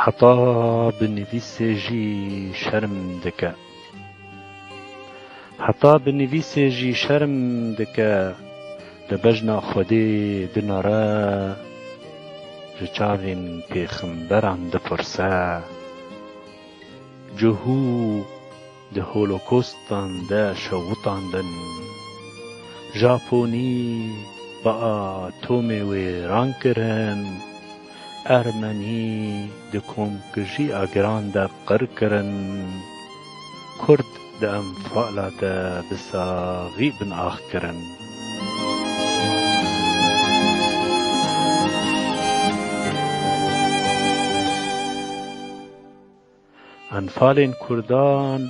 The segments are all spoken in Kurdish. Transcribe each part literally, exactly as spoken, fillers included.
Heta bi nivîsê jî şerm dike. Heta bi nivîsê jî şerm dike, li bejna Xwedê dinere, ji çavên pêxemberan dipirse. Cihû di holokostan de şewitandin. Japonî bi atomê wêran kirin. Ermenî di komkujî agiran de qir kirin. Kurd di enfala de bi saxî bin ax kirin. Enfalên Kurdan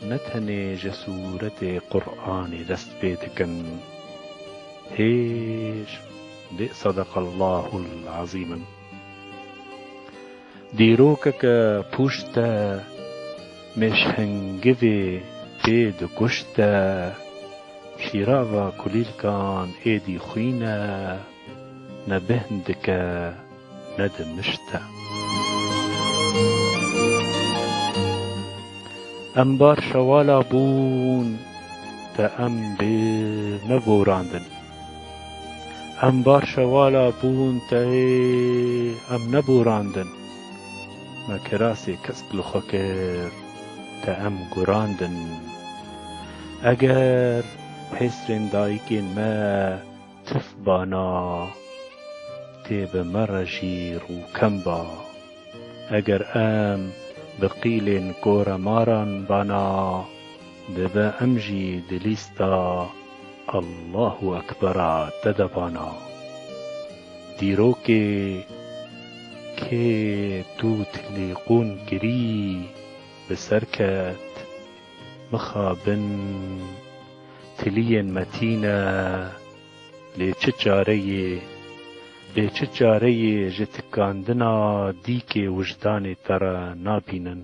ne tenê ji sûretê Quranê dest pê dikin. Hêj lê sedeqallahul azîm in. Dîrokeke pûşt e, mêşhingivê pê dikuşte, şîrava kulîlkan êdî xwîn e, ne bêhn dike, ne dimişte. Em bar şewala bûn, te em bê neborandin. Em bar şewala bûn, te em neborandin. Me kirasê kesk li xwe kir, te em gurandin. Eger hêsrên dayikên me tif bana, tê bi me re jî rûkem ba. Eger em bi qîlên koremaran bana, dibe em jî di lîsta Allahu Ekbera te de bana. Dîrokê kê tu tilîqûn kirî, bi ser ket, mixabin, tiliyên me tîne, lê çi çareyê, lê çi çareyê ji tikandina dîkê wijdanê te re nabînin.